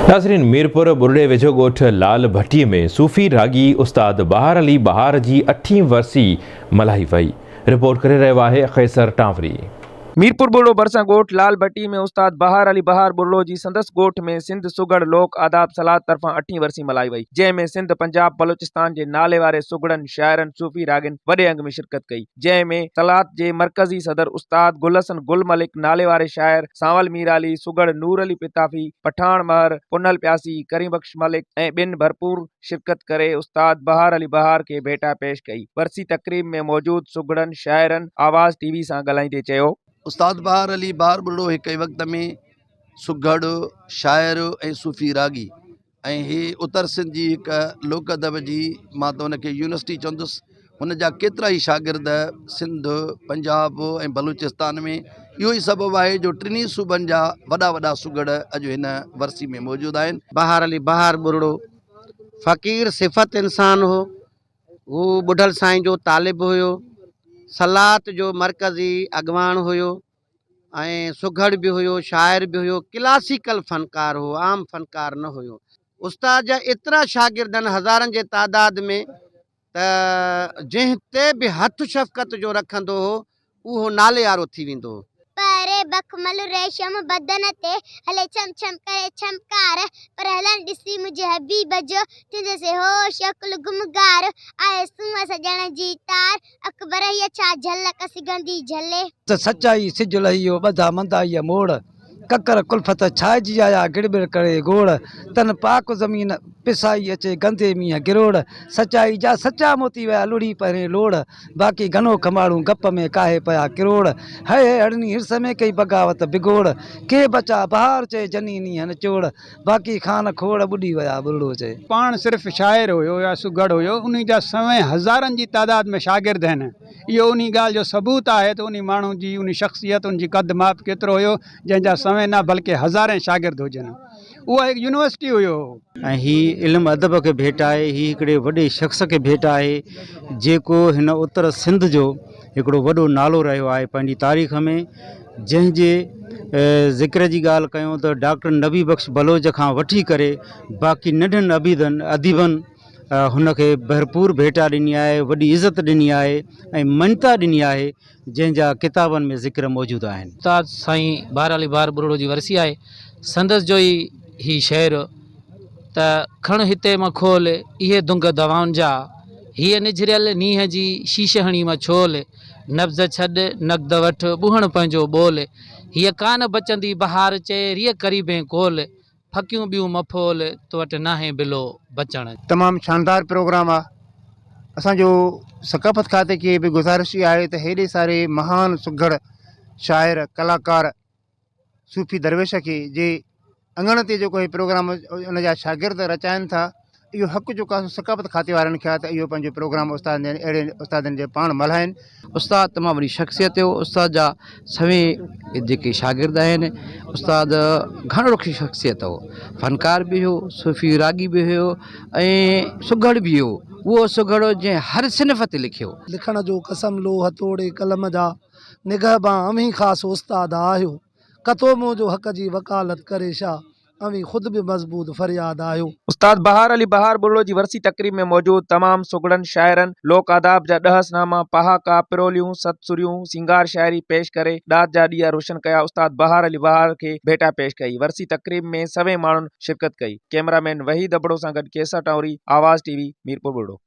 ناظرين ميرپور ٻرڙي ويجهو ڳوٺ لال ڀٽي ۾ صوفي راڳي استاد بهار علي بهار جي اٺين ورسي ملهائي وئي رپورٽ ڪري رهيو آهي قيصر ٽانوري. ميرپور ٻرڙو ڀرسان ڳوٺ لال ڀٽي ۾ استاد بهار علي بهار ٻرڙو جي سندس ڳوٺ ۾ سنڌ سگهڙ لوڪ آداب سلاد طرفان اٺين ورسي ملهائي وئي جنهن ۾ سنڌ پنجاب بلوچستان جي نالي واري سگهڙن شاعرن صوفي راڳين وڏي انگ ۾ شرڪت ڪئي. جنهن ۾ طلعت جي مرڪزي صدر استاد گل حسن گل ملڪ، ناليواري شاعر سانول ميرالي، سگهڙ نور علي پتافي، پٺاڻ مهر، پنهل پياسي، ڪريم بخش ملڪ ۽ ٻين ڀرپور شرڪت ڪري استاد بهار علي بهار کي ڀيٽا پيش ڪئي. ورسي تقريب ۾ موجود سگهڙن، شاعرن آواز ٽي وي سان ڳالهائيندي چيو. استاد بهار علي بهار ٻرڙو هڪ ئي وقت ۾ سگهڙ، شاعر ۽ صوفي راڳي ۽ هي اتر سنڌ جي هڪ لوڪ ادب جي مان ته ان کي يونيورسٽي چوندس هن جا ڪيترا ئي شاگرد سنڌ پنجاب ۽ بلوچستان ۾ اهو ئي سبب آهي جو ٽنهي صوبن جا وڏا وڏا سگهڙ اڄ هن ورسي ۾ موجود آهن. بهار علي بهار ٻرڙو فقير صفت انسان هو. هو ٻڍل سائين جو طالب هيو. صلات جو مرڪزي اڳواڻ هيو. ۽ سگهڙ به هيو، شاعر به هيو، ڪلاسيڪل فنڪار هو، عام فنڪار نه هيو. استاد جا ايترا شاگرد آهن هزارن جي تعداد ۾ ته جنهن تي به هٿ شفقت جو رکندو هو اهو ناليوارو ٿي ويندو هو. پهري بخمل ريشم بدن تي، هلي ڇم ڇم ڪري ڇمڪار، پر هلڻ ڏسي منهنجي حبيب جو، ٿيندس هوش عقل گم گار، آهي سونهن سڄڻ جي تار، اڪبر هيء ڇا جهلڪ سگهندي جهلي. ته سچائي سج لهي ويو، ٻڌا مندائيء موڙ، ڪڪر ڪلفت ڇائجي آيا، گڙٻڙ ڪري گوڙ، تن پاڪ زمين پسائي اچي گندي مينهن گروڙ، سچائي جا سچا موتي ويا لڙهي پهرين لوڙ، باقي گنو کماڙون گپ ۾ ڪاهي پيا ڪروڙ، هئي هئي هڙني حرص ۾ ڪئي بغاوت بگوڙ، ڪي بچا بهار چئي جني نينهن چوڙ، باقي خان کوڙ ٻڏي ويا ٻرڙو چئي. پاڻ صرف شاعر هيو يا سگهڙ هيو انهي جا سوين هزارن جي تعداد ۾ شاگرد هن اهو انهي ڳالهه جو ثبوت آهي ته انهي ماڻهو جي انهي شخصيت ان جي قد ماپ ڪيترو هيو جنهن جا سوين نه بلڪه هزارين شاگرد هجن اهو هڪ يونيورسٽي هيو. ۽ هي علم ادب کي ڀيٽ آهي هي هڪڙي وڏي شخص کي ڀيٽ آهي جيڪو هن اتر سنڌ جو هڪڙو وڏو نالو رهيو آهي پنهنجي تاريخ ۾ جنهن جي ذڪر جي ڳالهه ڪيون ته ڊاڪٽر نبي بخش بلوچ کان وٺي ڪري باقي ننڍن ابيدن اديبن هن کي ڀرپور ڀيٽا ڏني آهي وڏي عزت ڏني آهي ۽ مڃتا ڏني آهي جنهن جا ڪتابن ۾ ذڪر موجود آهن. استاد سائين بهار علي بهار ٻرڙو جي ورسي آهي سندس جو ئي هي شعر ته کڻ هتي م کول اهي دنگ دوائن جا هيء نجهريل نينهن جي شيش هڻي م ڇول نبض ڇڏ نقد وٺ ٻوهڻ پنهنجو ٻول هيء ڪانه بچندي بهار چئي ريء قريبين ڪول ڦڪيون ٻيون م ڦول تو وٽ ناهي بلو بچڻ جو. تمام شاندار پروگرام آ اسان جو ثقافت کاتي کي به گذارش اها آهي ته هيڏي ساري مهان سگهڙ شاعر ڪلاڪار صوفي درويش کي جي اڱڻ تي جيڪو هي پروگرام ان جا شاگرد رچائن ٿا اهو حق جيڪو آهي سو ثقافت کاتي وارن کي آهي ته اهو پنهنجو پروگرام استادن جي اهڙي استادن جي پاڻ ملهائن. استاد تمام وڏي شخصيت هيو استاد جا سوين جيڪي شاگرد آهن استاد گهڻ رخي شخصيت هو فنڪار به هيو صوفي راڳي به هيو ۽ سگهڙ به هيو اهو سگهڙ جنهن هر صنف تي لکيو. لکڻ جو قسم لوهه توڙي قلم جا نگهبان اوهين خاص استاد آهيو ڪتو منهنجو حق جي وڪالت ڪري شا اوهين خود به مضبوط فرياد آهيو. استاد بهار علي بهار ٻرڙو جي ورسي تقريب ۾ موجود تمام سگهڙن شاعرن لوڪ آداب جا ڏهس ناما، پهاڪا، پروليون، ست سريون، سينگار شاعري پيش ڪري ڏات جا ڏيئا روشن ڪيا استاد بهار علي بهار کي ڀيٽا پيش ڪئي ورسي تقريب ۾ سوين ماڻهن شرڪت ڪئي ڪئميرا مين وحيد ابڙو سان گڏ قيصر ٽانوري آواز ٽي وي ميرپور ٻرڙو.